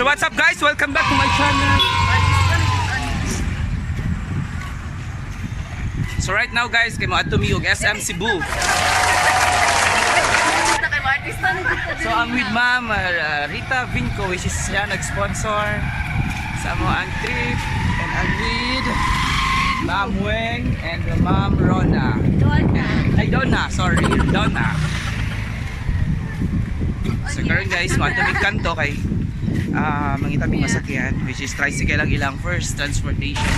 So what's up, guys? Welcome back to my channel. So right now, guys, kay mo adto mi og SM Cebu. So I'm with Ma'am Rita Vinco, which is siya nag-sponsor sa amo ang trip, and I'm with Ma'am Weng and Ma'am Rona. Ay, Donna, sorry, Donna. So karon, guys, mo mi kanto kay mangita mi masakyan, which is tricycle lang ilang first transportation.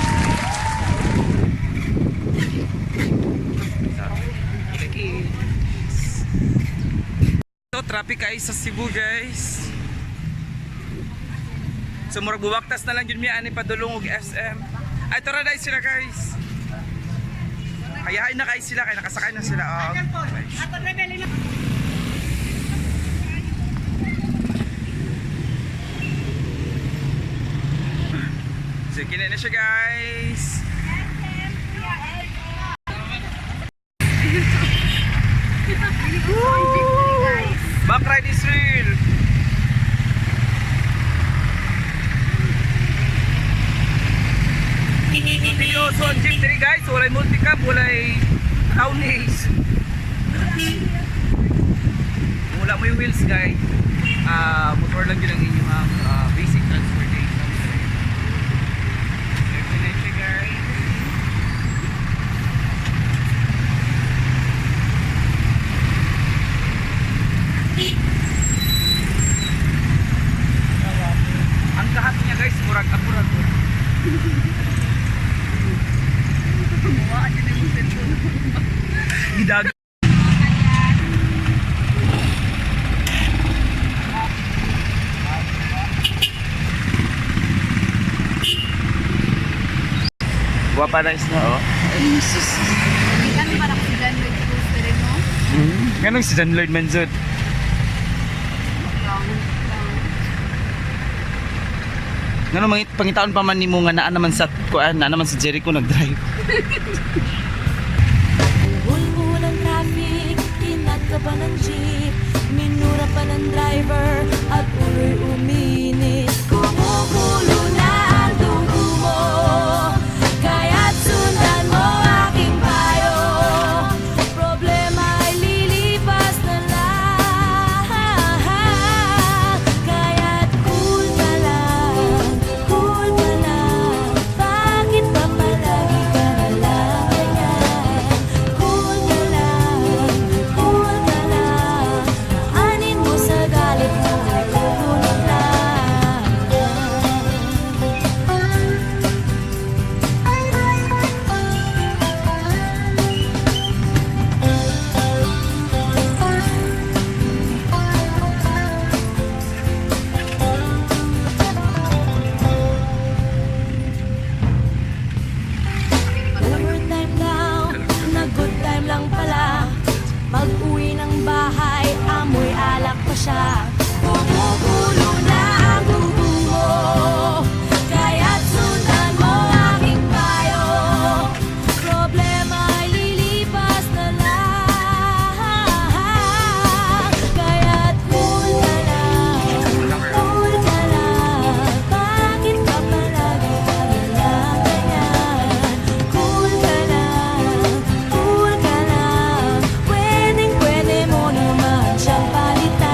So, okay. So traffic kay sa Cebu, guys. So murag buwaktas na lang jud mi ani padulong og SM. Ay, tara dai sila, guys. Hayain na kay sila kay nakasakay na sila. Oh. So kina na siya, guys. Back ride is real. Seryoso ang jeep diri, guys, walay multicab, walay townies. Wala mo yung wheels, guys. Ah, motor lang yun ang inyong basic transportation. So, ito na siya, guys. Ang kahat niya, guys, murag murag. Gidag. Guwapa na isna, oh. Ay, sus. Kami para si John Lloyd Cruz rin, no? Ganun si John Lloyd Manzot. Ngano mangit pangitaon pa man nimo nga naa naman sa kuan, naa naman sa Jericho nag-drive. Buhol ang traffic, kinat ka pa ng jeep, minura pa ng driver at ulo'y uminit. Kumukulo na ang dugo mo, kaya't sundan mo aking payo. Problema ay lilipas na lang, kaya't cool ka lang, cool ka lang. Bakit ba palagi ka na lang ganyan? Cool ka lang, cool ka lang. Aanin mo sa galit mo ay kukulit lang. Overtime daw, na good time lang pala. Pag-uwi ng bahay, amoy alak pa siya. Kumukulo na ang dugo mo, kaya't sundan mo aking payo. Problema ay lilipas na lang, kaya't cool ka lang, cool ka lang. Bakit ba palagi ka na lang ganyan? Cool ka lang, cool ka lang. Pwedeng pwede mo naman siyang palitan.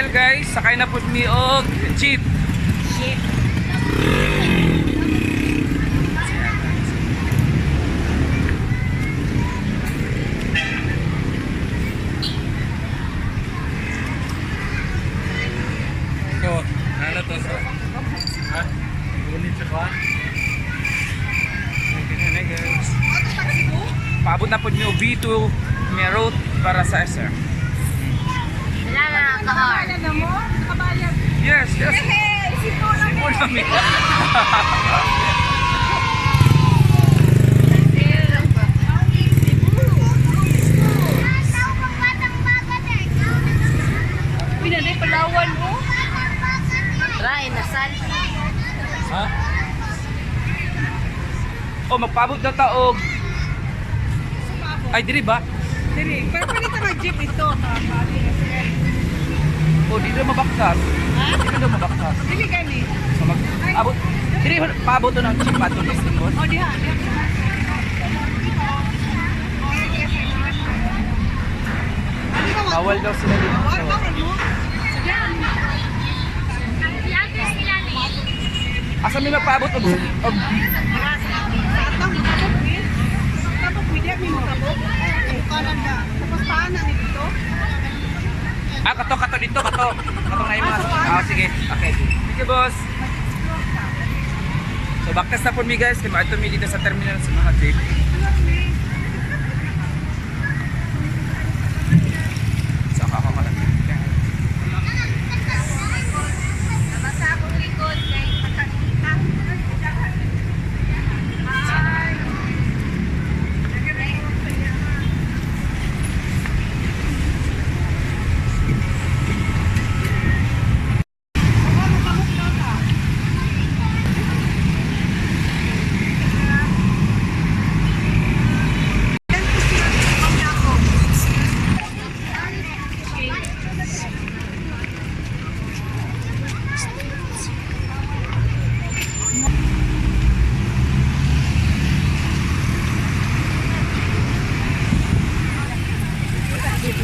Final guys, sakay na pud mi og jeep. Jeep. So, ano to sa? Ha? Ngunit sa kwan? Okay na guys. Paabot na pud mi og B2 nga route para sa SM. Wala na kahar. Yes. Cebu na mi. Uy, nanay, Palawan, oh. Try, nasal. Ha? Oh, magpaabot na ta og. Ay, diri ba? Diri, pero pwede ta mag-jeep ito. Oh, dili mabaktas. Dili daw mabaktas. Dili gani. So mag abot diri paabot to ng jeep ato ni Simon. O diha, diha. Bawal daw sila dito. Bawal, bawal mo. Asa mi magpaabot og Sa atong tabok ni. Tabok mi diha mi mo tabok. Kanan ba? Tapos paan na ni dito. Ah, kato, kato dito, kato. Kato na yung mga... Ah, sige. Okay. Thank you, boss. So, baktas na po mi guys. Kaya maato mi dito sa terminal sa mga jeep. So, ako ako lang. Nabasa akong likod kay Patakita.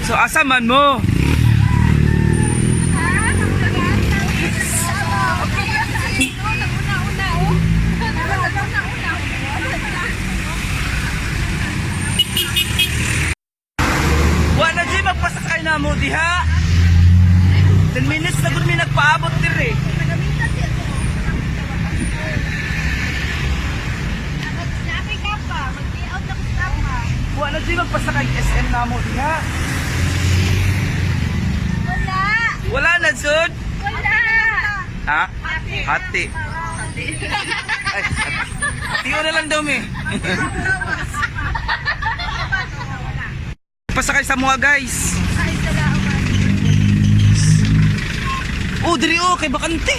So, asa man mo? Wa na di magpasakay na mo diha. 10 minutes na gud mi nagpaabot diri. Wa na di magpasakay SM na mo diha. Wala! Wala na jud. Wala! Ha? Hati. Ay, hati na lang daw mi. Pasakay sa mga guys. Oh, diri oh, kay bakante.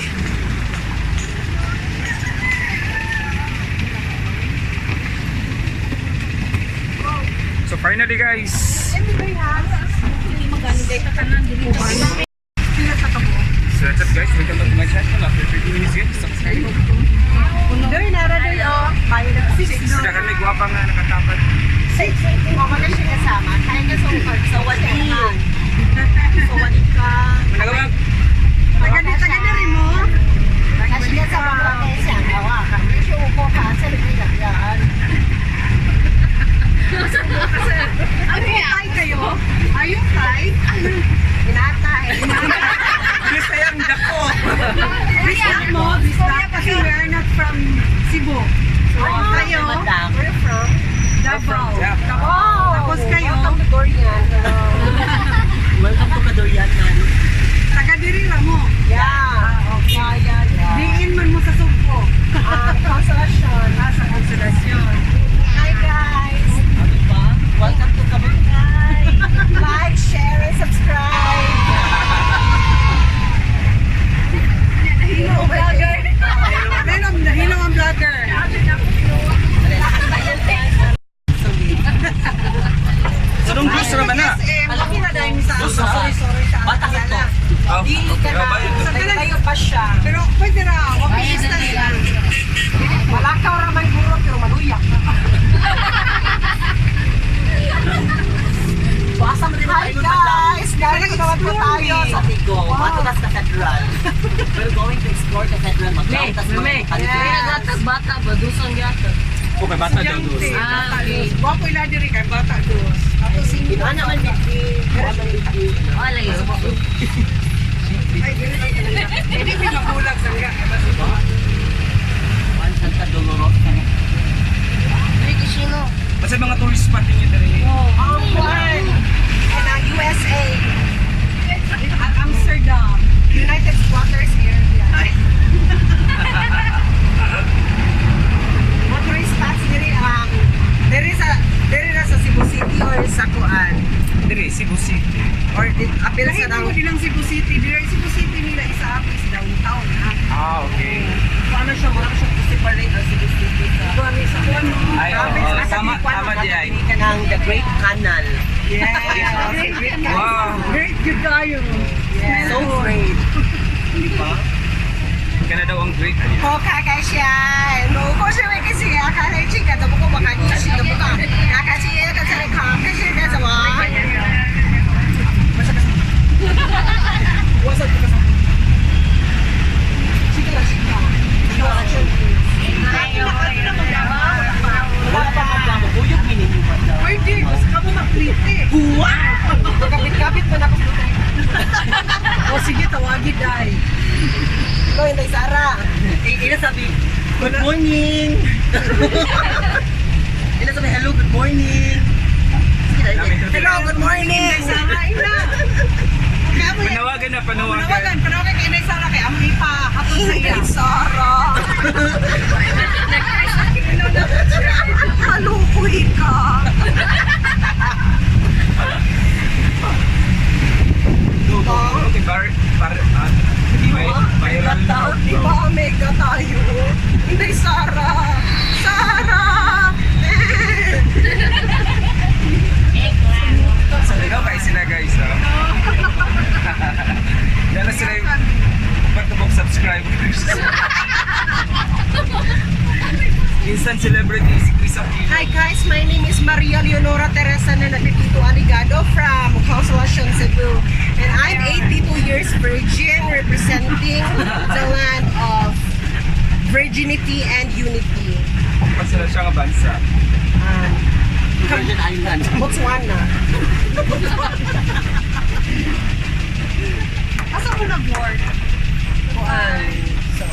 So finally guys. So that's it guys, welcome back to my channel. After 30 minutes guys, subscribe. Doy nara doy oh. Bayad ang six no. Sila kami gwapa nga nakatapat. Six. Mama ka siya kasama. Kaya ka sa sa wali ka. Sa wali ka. Managawag. Taga ni taga ni rin mo. Kasi sa mga kaya awa ka. Hindi siya upo ka sa lagyan. Ano tay kayo? Are you tay? Hinatay. Bisayang dako. Bisdak mo, bisdak. Kasi we are not from Cebu. So, kayo, We're from Davao. Davao. Tapos kayo, Welcome to Dorian. Welcome to Kadorian, man. taga diri ra mo. Yeah. Yeah, yeah, yeah. Diin man mo sa Sugbo. Ah, Consolacion. Ah, sa Consolacion. Hi guys. Ano pa? Welcome to Kabangkay. Like, share, and subscribe. Nahilo ang vlogger. Nahilo, nahilo ang vlogger. Sunong juice ra ba na? SM, okay na dahil sa Juice ra. Sorry, sorry sa Bata ko to. Oh, Dili ka okay, na. ba yun? Tayo pa siya. Pero pwede ra, walking distance lang. Malakaw ra man guro pero maluya. Hi guys! Guys, tawag po tayo sa Tigo. Mato tas Cathedral. We're going to explore Cathedral. Mag-round tas mga Gatag bata ba? Dusong gatag. Okay, bata daw dos. Ah, okay. Wapo ila diri kay bata dos. Ato singko. Ano man Vicky? Ano man Vicky? Wala yun. Ay, diri lang talaga. Hindi mi magulag sa nga. Basta One Santa Dolorosa. Uy, Kishino. Basta mga tourist spot ninyo diri. Ang one. And ang USA. At Amsterdam. United Squatters Area. Mga tourist spots diri ang diri na sa Cebu City or sa Kuan Diri, Cebu City. or di, apil sa Lahi dang mo din ang Cebu City. Diri Cebu City nila isa is downtown ha. Ah, okay. Paano siya? Mura siya separate ang Cebu City sa Kuan sa kuan. Ay, oo, province asa tama, di Kuan, tama di ay. ng The Great Canal. Yes. Great. Wow. Great good tayo. So great. Kana daw ang great. 好开开心，如果是为个是啊，开开心个，怎么过不开心？怎么讲？啊，开心个才看，开心个什么？ Wala pa maglamo. Kuyog minimum ba daw? Pwede, basta ka mo maplite. Kapit-kapit pa na ako. O sige, tawagin dai. Ikaw, Inday Sara. Eh, ina sabi, good morning! Ina sabi, hello, good morning! Sige na, ina. Hello, good morning. Sara, ina. Panawagan na, panawagan. Panawagan, panawagan kay Inday Sara kay amo ipa hapon sa iya. Inday Sara. Kalukoy ka. Go, go. Okay, bar, bar, ah, viral na. Di ba omega tayo? Inday Sara. Sara! Eh! So, ikaw kay sila guys, oh. Dala sila yung pagkabok subscribers. Instant celebrity si Chris Aquino. Hi guys, my name is Maria Leonora Teresa Nanapitito Aligado from Consolacion, Cebu. And I'm 82 years virgin representing the land of virginity and unity. Basta siya nga bansa. Virgin Island. Botswana. Asa mo nag-work?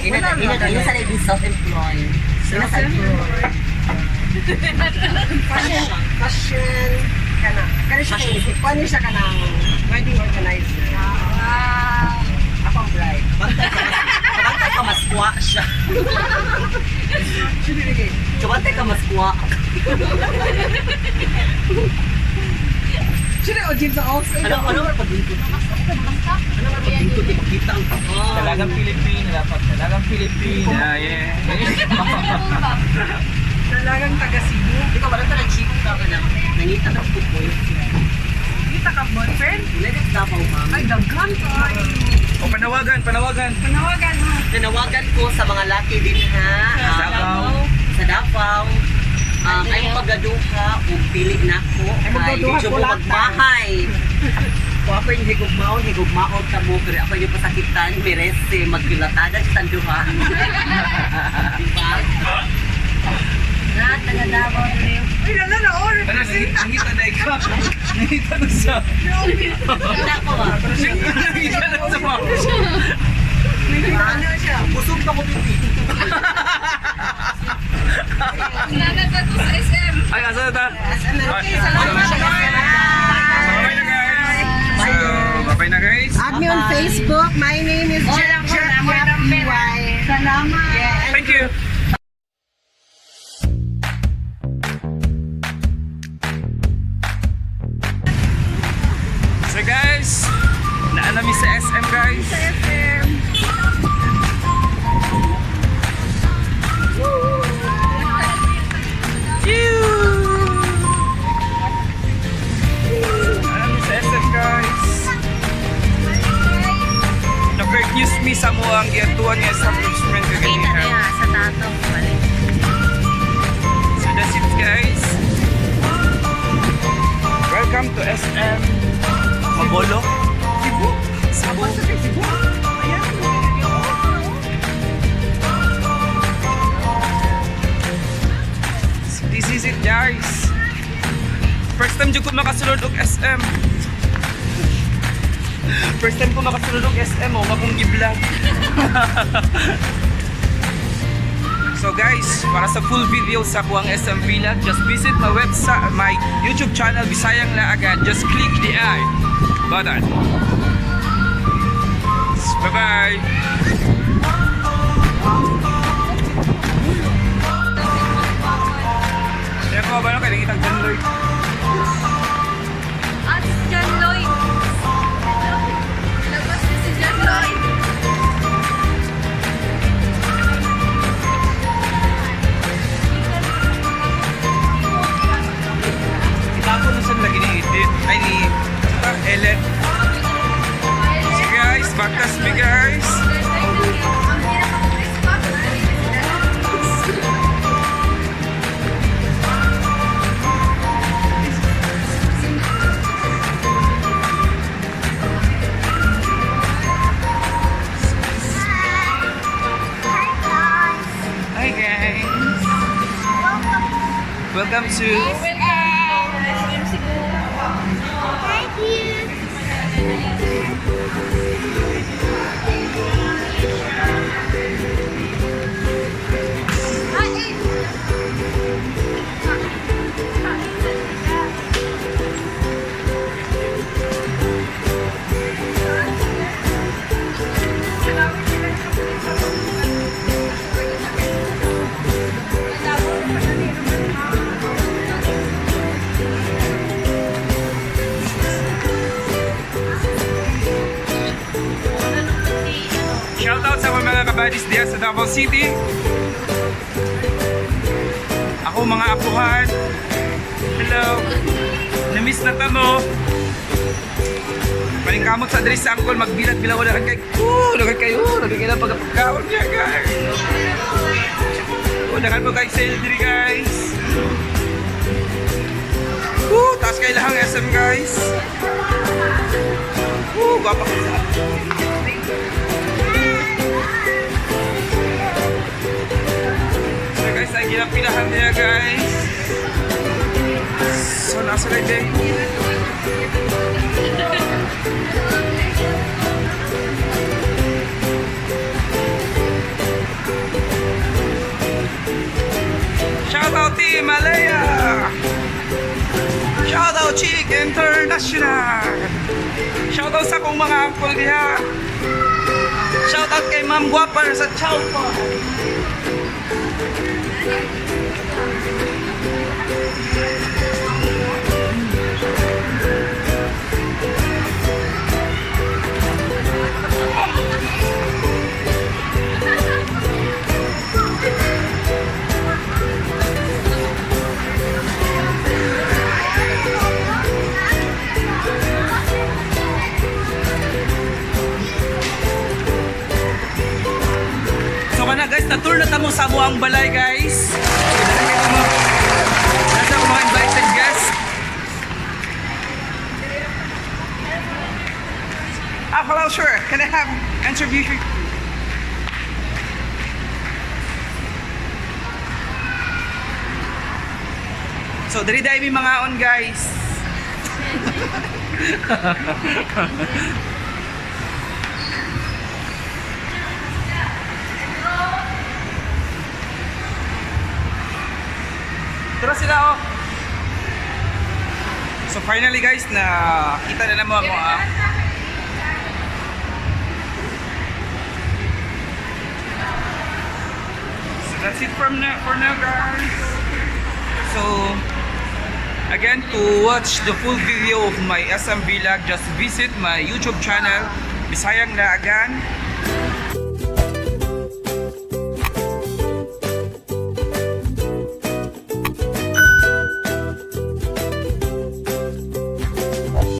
Ina, ina, ina sa lady self-employed. Ina sa Fashion, fashion, kana. Kana siya kay kuan siya kanang wedding organizer. Ah. Ako ang bride. Bantay ka, bantay ka maskwa siya. Bantay ka maskwa. Sino o James sa Ox? Ano, ano man paglingkod? Ano man paglingkod? Di makita ang taon. Talagang Pilipina, dapat talagang Pilipina, yeah. Talagang taga Cebu. Di ka, wala ka na chika ka na. Nangita na ko po. Kita ka boyfriend? Wala ka Davao, ma'am. Ay, daghan tayo. O panawagan, panawagan. Panawagan mo. Nanawagan ko sa mga laki din ha. Davao. Sa Davao. Ay pagaduha ug pili nako Ay, kay magduduha medyo ko mo lang, magmahay. Kung ako yung higugmaon, higugmaon ka mo, pero ako yung pasakitan, merese, magkilatada sa tanduha. Diba? Lahat taga Davao diri. Ay, lala na, oh, Ano, represent. nangita na ikaw. Nangita na siya. Kita ko ba? Nangita na sa mga. Ano siya? Busog pa ko pipi. Nana ka to sa SM. Ay, asa na ta? Okay, salamat. Bye na guys. So, bye-bye na guys. Add me on Facebook. My name is Jet Jet Yap EY. Salamat. Yeah, and Thank you. So guys, naanami sa SM guys. SM. Naanami sa SM guys. Na-fake news me sa mo ang giatuan nga establishment Kita kaganihan. niya sa tatong. Balik. So that's it guys. Welcome to SM Mabolo. Cebu. Ayan. This is it, guys. First time jud ko makasulod og SM. First time ko makasulod og SM oh, akong gi-vlog. So guys, para sa full video sa akoang SM Vlog, just visit my website, my YouTube channel, Bisayang Laagan. Just click the I button. Bye-bye! Kaya ko ba no, kaya nangitang John Lloyd. At si John Lloyd. Labas na si John Lloyd. Itago na siya lagi ni Edith. Ay ni Ellen. So guys, bakas me guys. Hi guys. Welcome to Thank you. Shout out sa mga kabadis diyan sa Davao City. Ako mga apuhan. Hello. Namiss na tamo. Paningkamot sa diri sa angkol magbilat-bilaw ko na kay. Dagan kayo. Dagan kayo ng pagkakaon niya guys. Dagan mo kay sale diri guys. Taas kay lahang SM guys. Gwapa ko sa. So guys, ay ginapilahan niya guys. So nasa na din. Shout out Team Malaya! Shout out Chick International! Shout out sa akong mga uncle diha! Shout out kay Ma'am Guapa sa Chowpa! So kana guys, na-tour na tamo sa Buang Balay guys. So, dali kayo nasa ako mga invited guests. Ah, hello sir. Can I have interview you? So diri dai mi mga on guys. Tara sila oh. So finally guys, na kita na naman ako ah. So that's it from now for now guys. So again, to watch the full video of my SM vlog, just visit my YouTube channel, Bisayang Laagan.